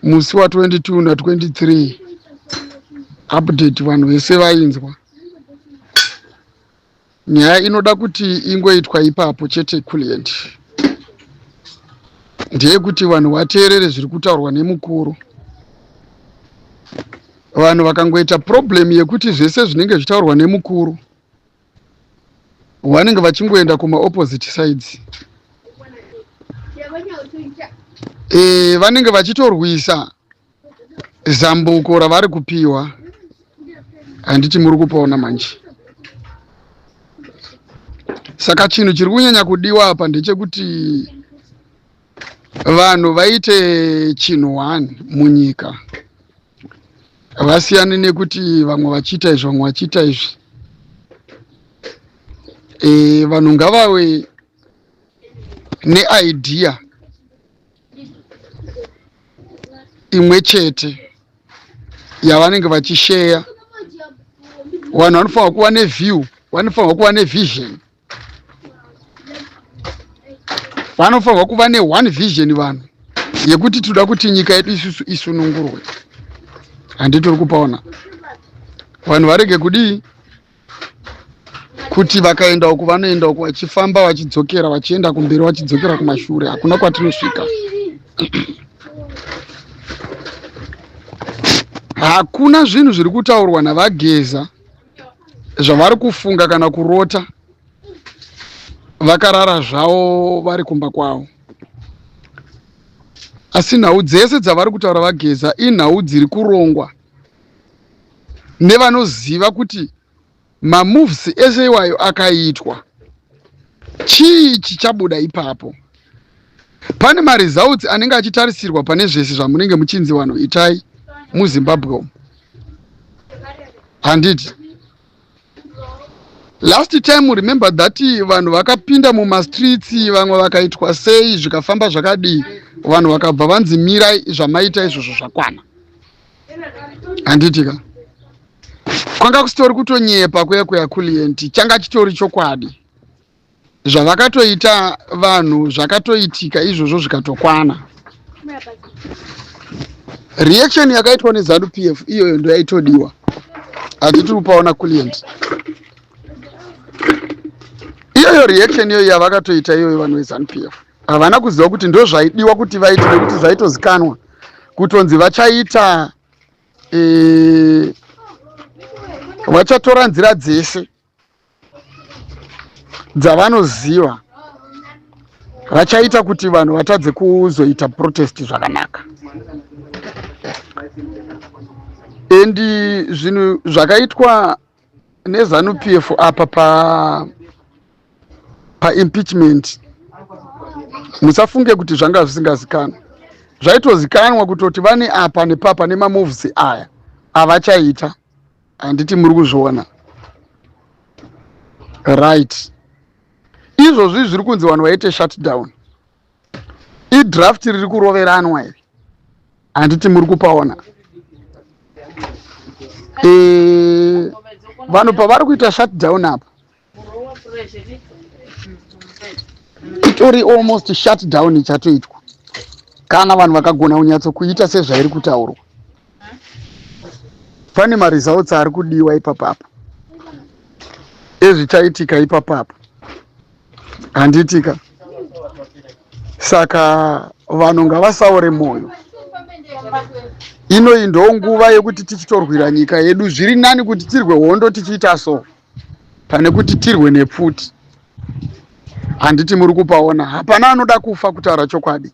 Musi wa 22 na 23 update vanhu vese vainzwa. Nyaya inoda kuti ingoitwa ipapo chete Kulient ndeyekuti vanhu vateerere zviri kutaurwa nemukuru. Vanhu vakangoita problem yekuti zvese zvinenge zvichitaurwa nemukuru vanenge vachingoenda kumaopposite sides e, vanenge vachitorwisa zambuko ravari kupiwa handiti muri kupaona manje saka chinhu chiri kunyanya kudiwa apa ndechekuti vanhu vaite chinhu one munyika vasiyane nekuti vamwe vachiita izvi vamwe vachiita izvi e, vanhu ngavave neidea imwe chete yavanenge vachisheya vanhu vanofanirwa kuva neview vanofanirwa kuva nevision vanofanirwa kuva neone vision vanhu yekuti tinoda kuti nyika yedu isusu isunungurwe handitori kupaona vanhu varege kudii kuti vakaenda uku vanoenda uku vachifamba vachidzokera vachienda kumberi vachidzokera kumashure hakuna kwatinosvika hakuna zvinhu zviri kutaurwa navageza zvavari kufunga kana kurota vakarara zvavo vari kumba kwavo asi nhau dzese dzavari kutaura vageza inhau dziri kurongwa nevanoziva kuti mamoves ese iwayo akaitwa chii chichabuda ipapo pane maresults anenge achitarisirwa pane zvese zvamunenge muchinzi vanhu itai muzimbabwe umu handiti last time remember that vanhu vakapinda mumastreets vamwe vakaitwa sei zvikafamba zvakadii vanhu vakabva vanzi mirai zvamaita izvozvo zvakwana handiti ka kwanga kusitori kutonyepa kuya kuya kulient changa chitori chokwadi zvavakatoita vanhu zvakatoitika izvozvo zvikatokwana reaction yakaitwa nezanu p f iyoyo ndoyaitodiwa hatitiri kupaona client iyoyo reaction iyoyo yavakatoita iyoyo vanhu vezanu p f havana kuziva kuti ndozvaidiwa kuti vaite nekuti zvaitozikanwa kutonzi vachaita e, vachatora nzira dzese dzavanoziva vachaita kuti vanhu vatadze kuzoita protest zvakanaka and zvinhu zvakaitwa nezanu p f apa pa paimpeachment musafunge kuti zvanga zvisingazikanwa zvaitozikanwa kutoti vane apa nepapa nemamoves aya avachaita handiti muri kuzviona right izvozvi zviri kunzi vanhu vaite shutdown idraft riri kuroveranwa iri handiti muri kupaona e, vanhu pavari kuita shutdown apa itori almost shutdown ichatoitwa kana vanhu vakagona kunyatsokuita sezvairi kutaurwa pane maresults ari kudiwa ipapapa ezvichaitika ipapapa handitika saka vanhu ngavasaore mwoyo inoyi ndo nguva yekuti tichitorwira nyika yedu zviri nani kuti tirwe hondo tichiita so pane kuti tirwe nepfuti handiti muri kupaona hapana anoda kufa kutaura chokwadi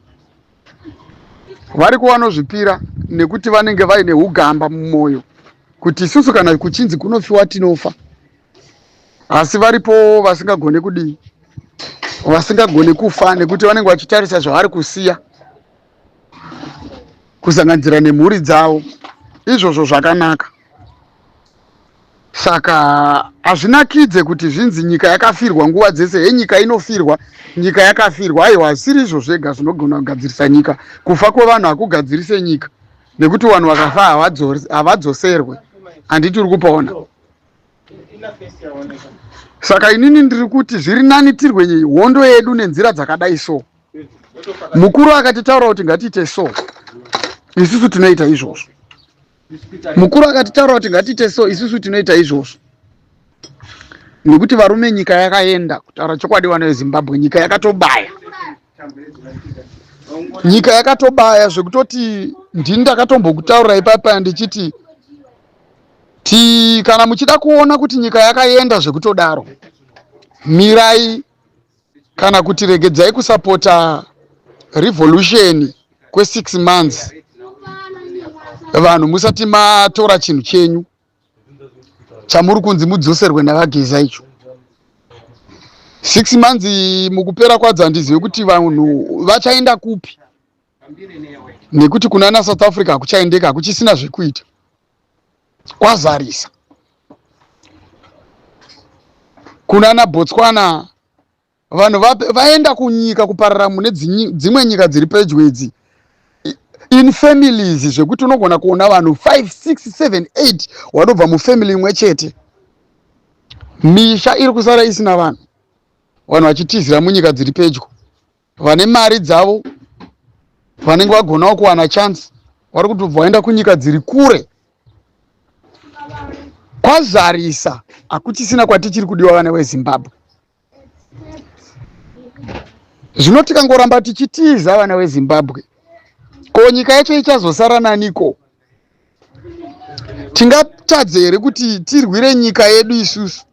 variko vanozvipira nekuti vanenge vaine ugamba mumwoyo kuti isusu kana kuchinzi kunofiwa tinofa asi varipo vasingagone kudii vasingagone kufa nekuti vanenge vachitarisa zvavari kusiya kusanganisira nemhuri dzavo izvozvo zvakanaka saka hazvinakidze kuti zvinzi nyika yakafirwa nguva dzese he nyika inofirwa nyika yakafirwa aiwa hazvisiri izvo zvega zvinogona kugadzirisa nyika kufa kwevanhu hakugadzirise nyika nekuti vanhu vakafa havadzoserwe handiti uri kupaona saka inini ndiri kuti zviri nani tirwe hondo yedu nenzira dzakadai so mukuru akatitaura kuti ngatiite so Isusu tinoita izvozvo. Mukuru akatitaura kuti ngatiite so, isusu tinoita izvozvo. Nekuti varume nyika yakaenda, kutaura chokwadi vana veZimbabwe, nyika yakatobaya. Nyika yakatobaya zvekutoti ndini ndakatombokutaurira ipapa ndichiti ti kana muchida kuona kuti nyika yakaenda zvekutodaro, mirai kana kuti regedzai kusapota revolution kwe6 months vanhu musati matora chinhu chenyu chamuri kunzi mudzoserwe navaGeza icho. 6 months mukupera kwadzo handizive kuti vanhu vachaenda kupi, nekuti kunana South Africa hakuchaendeka, hakuchisina zvekuita, kwazarisa. Kunana Botswana vanhu vaenda kunyika kuparara mune dzimwe nyika dziri pedyo idzi in families, zvekuti unogona kuona vanhu 5 6 7 8 vanobva mufamily imwe chete. Misha iri kusara isina vanhu, vanhu vachitizira munyika dziri pedyo. Vane mari dzavo vanenge vagonawo kuwana chance, vari kutobva vaenda kunyika dziri kure. Kwazarisa, hakuchisina kwatichiri kudiwa vana veZimbabwe. Zvino tikangoramba tichitiza vana veZimbabwe, ko nyika yacho ichazosara naniko? Tingatadze here kuti tirwire nyika yedu isusu?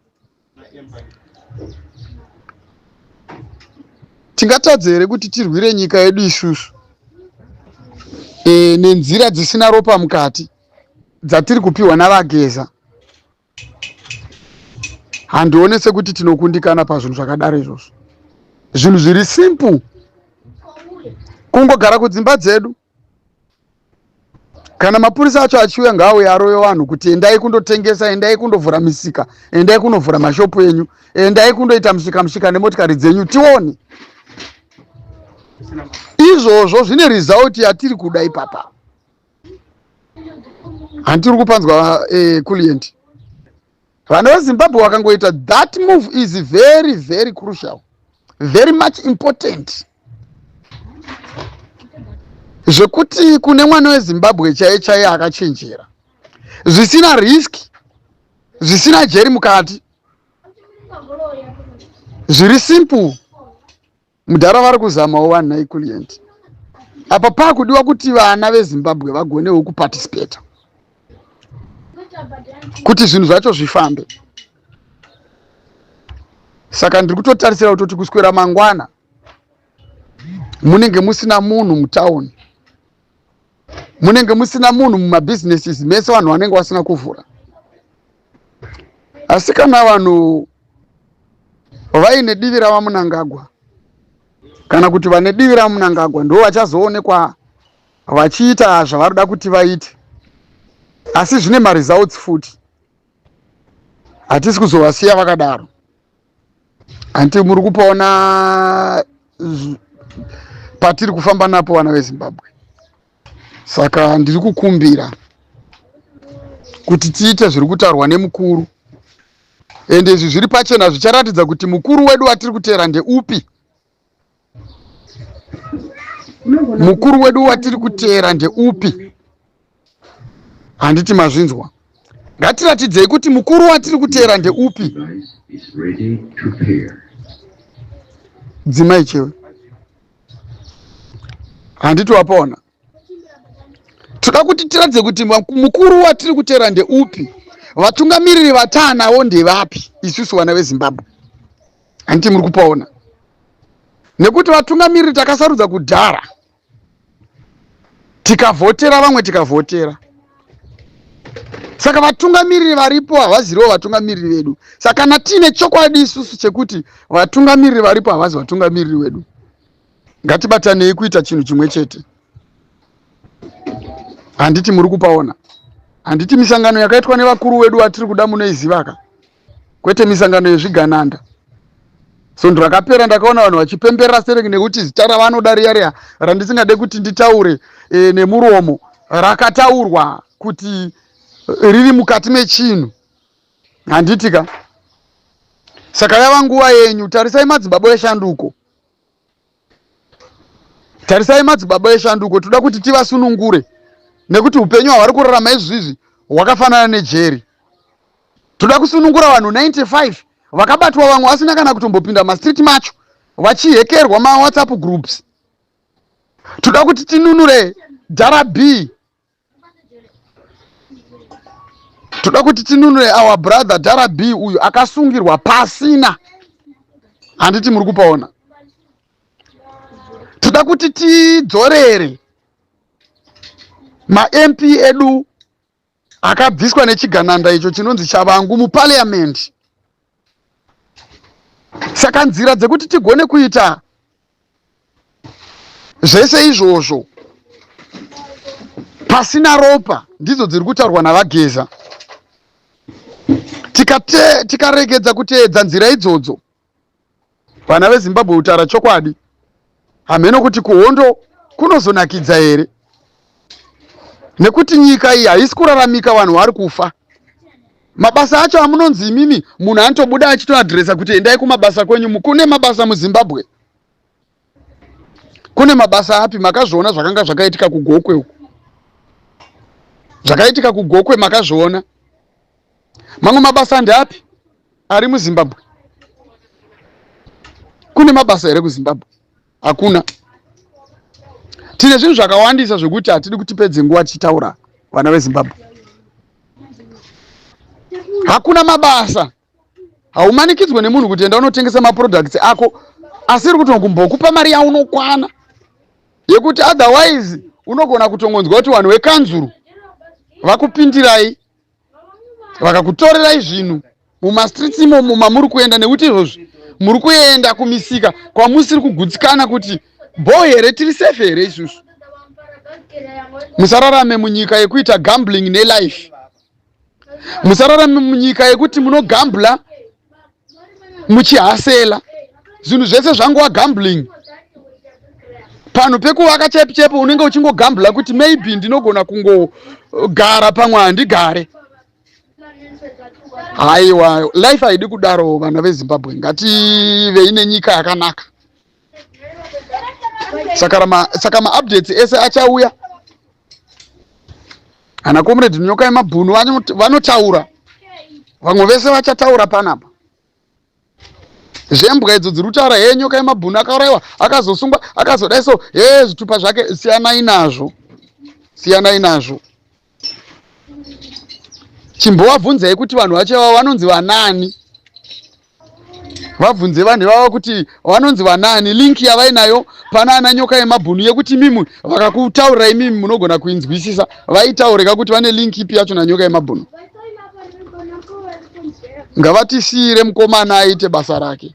Tingatadze here kuti tirwire nyika yedu isusu nenzira dzisina ropa mukati dzatiri kupiwa navaGeza? Handione sekuti tinokundikana pazvinhu zvakadaro izvozvo. Zvinhu zviri simple, kungogara kudzimba dzedu. Kana mapurisa acho achiuya, ngaauye arove vanhu kuti endai kundotengesa, endai kundovhura misika, endai kunovhura mashopu enyu, endai kundoita musika musika nemotikari dzenyu, tione. Izvozvo zvine result yatiri kuda ipapa. Handiri kupanzwa client. Vana veZimbabwe vakangoita that move is very very crucial, very much important, zvekuti kune mwana weZimbabwe chaiye chaiye akachenjera, zvisina risk, zvisina jeri mukati, zviri simple. Mudhara vari kuzamawo vanhu naiculient apa. Paakudiwa kuti vana veZimbabwe vagonewo kuparticipata kuti zvinhu zvacho zvifambe. Saka ndiri kutotarisira kutoti kuswera mangwana munenge musina munhu mutauni, munenge musina munhu mumabhizinesis mese, vanhu vanenge vasina kuvhura. Asi kana vanhu vaine divi ravaMunangagwa, kana kuti vane divi raMunangagwa, ndo vachazoonekwa vachiita zvavari kuti vaite, asi zvine maresults futi. Hatisi kuzovasiya vakadaro. Hanti muri kupaona patiri kufamba napo, vana veZimbabwe? Saka ndiri kukumbira kuti tiite zviri kutaurwa nemukuru, ende izvi zviri pachena, zvicharatidza kuti mukuru wedu watiri kuteera ndeupi. Mukuru wedu watiri kuteera ndeupi? Handiti mazvinzwa? Ngatiratidzei kuti mukuru watiri kuteera ndeupi. Dzimai chewe, handiti wapaona? Toda kuti tiratidze kuti mukuru watiri kuteera ndeupi, vatungamiriri vataanawo ndevapi isusu vana veZimbabwe. Handiti muri kupaona? Nekuti vatungamiriri takasarudza kudhara, tikavhotera vamwe, tikavhotera. Saka vatungamiriri varipo havaziriwo vatungamiriri vedu. Saka kana tiine chokwadi isusu chekuti vatungamiriri varipo havazi vatungamiriri vedu, ngatibatanei kuita chinhu chimwe chete. Handiti muri kupaona? Handiti misangano yakaitwa nevakuru vedu vatiri kuda munoizivaka, kwete misangano yezvigananda. Svondo rakapera ndakaona vanhu vachipemberera stereki nekuti zita ravanoda riya riya randisingade kuti nditaure nemuromo rakataurwa kuti riri mukati mechinhu, handiti ka? Saka yava nguva yenyu. Tarisai madzibaba eshanduko, tarisai madzibaba eshanduko. Toda kuti tivasunungure. Nekuti upenyu hwavari kurarama izvizvi hwakafanana nejeri. Toda kusunungura vanhu 95 vakabatwa, vamwe vasina kana kutombopinda mastreet macho, vachihekerwa mawhatsapp groups. Toda kuti tinunure Dhara B. Toda kuti tinunure our brother Dhara B uyu akasungirwa pasina. Handiti muri kupaona? Toda kuti tidzorere maMP edu akabviswa nechigananda icho chinonzi Chavangu muparliament. Saka nzira dzekuti tigone kuita zvese izvozvo pasina ropa ndidzo dziri kutaurwa naVaGeza. Tikaregedza kuteedza nzira idzodzo, vana veZimbabwe, kutaura chokwadi, hameno kuti kuhondo kunozonakidza here, nekuti nyika iyi haisi kuraramika, vanhu vari kufa. Mabasa acho amunonzi imimi, munhu anotobuda achitoadhiresa kuti endai kumabasa kwenyu. Kune mabasa muZimbabwe? Kune mabasa api? Makazviona zvakanga zvakaitika kuGokwe uku, zvakaitika kuGokwe makazviona. Mamwe mabasa ndeapi ari muZimbabwe? Kune mabasa here kuZimbabwe? Hakuna. Tine zvinhu zvakawandisa zvekuti hatidi kuti tipedze nguva tichitaura. Vana veZimbabwe, hakuna mabasa. Haumanikidzwe nemunhu kuti enda unotengesa maproducts ako, asi iri kuti kumbokupa mari yaunokwana yekuti otherwise unogona kutongonzwa kuti vanhu vekanzuru vakupindirai, vakakutorerai zvinhu mumastreets imomo mamuri kuenda. Nekuti izvozvi muri kuenda kumisika kwamusiri kugutsikana kuti bo here, tiri safe here isusu. Musararame munyika yekuita gambling nelife. Musararame munyika yekuti munogambla muchihasela. Zvinhu zvese zvangova gambling. Panhu pekuvaka chaipo chaipo unenge uchingogambla kuti maybe ndinogona kungogara, pamwe handigare. Haiwa, life haidi kudaro. Vana veZimbabwe, ngativei nenyika yakanaka. Saka maupdates ese achauya. Ana Comrade Nyoka yemabhunu vanotaura, vamwe vese vachataura panapa. Zvembwa idzo dziri kutaura, he, Nyoka yemabhunu akaurayiwa, akazosungwa, akazodai, so he, zvitupa zvake, siyanai nazvo, siyanai nazvo. Chimbovabvunzai kuti vanhu vacho ivavo vanonzi vanani. Vabvunze vanhu ivavo kuti vanonzi vanani, link yavainayo pana ana Nyoka yemabhunu, yekuti imimi vakakutaurirai, imimi munogona kuinzwisisa. Vaitaurika kuti vane link ipi yacho naNyoka yemabhunu. Ngavatisiyire mukomana aite basa rake,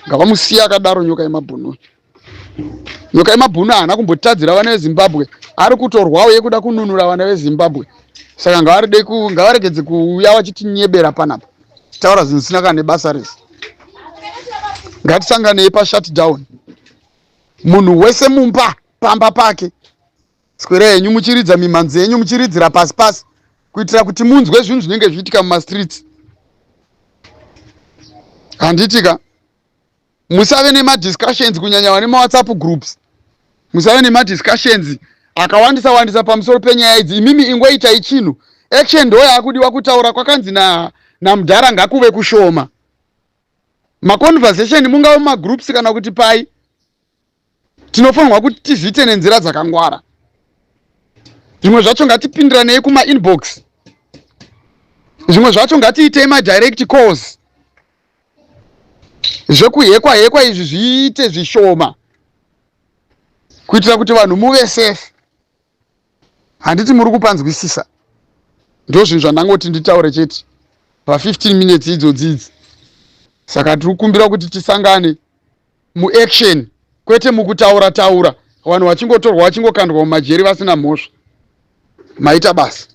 ngavamusiye akadaro. Nyoka yemabhunu, Nyoka yemabhunu haana kumbotadzira vana veZimbabwe, ari kutorwawo yekuda kununura vana veZimbabwe. Saka ngavaregedze kuuya vachitinyebera panapa, taura zvinhu zvisina kana nebasa rese. Ngatisanganei pashutdown, munhu wese mumba, pamba pake. Swera henyu muchiridza mimhanzi yenyu, muchiridzira pasi pasi, kuitira kuti munzwe zvinhu zvinenge zvichiitika mumastreets, handitika? Musave nemadiscussions, kunyanya vane mawhatsapp groups. Musave nemadiscussions akawandisa wandisa pamusoro penyaya idzi. Imimi ingoitai chinhu, action ndo yaakudiwa. Kutaura kwakanzi namudhara ngakuve kushoma. Maconversation, mungave mumagroups kana kuti pai, tinofanirwa kuti tizviite nenzira dzakangwara. Zvimwe zvacho ngatipindiranei kumainbox, zvimwe zvacho ngatiitei madirect calls. Zvekuhekwa hekwa izvi zviite zvishoma kuitira kuti vanhu muve safe. Handiti muri kupanzwisisa? Ndo zvinhu zvandangoti nditaure chete pa15 minutes idzodzi idzi. Saka tiri kukumbira kuti tisangane muaction, kwete mukutaura taura, vanhu vachingotorwa, vachingokandwa mumajeri vasina mhosva. Maita basa.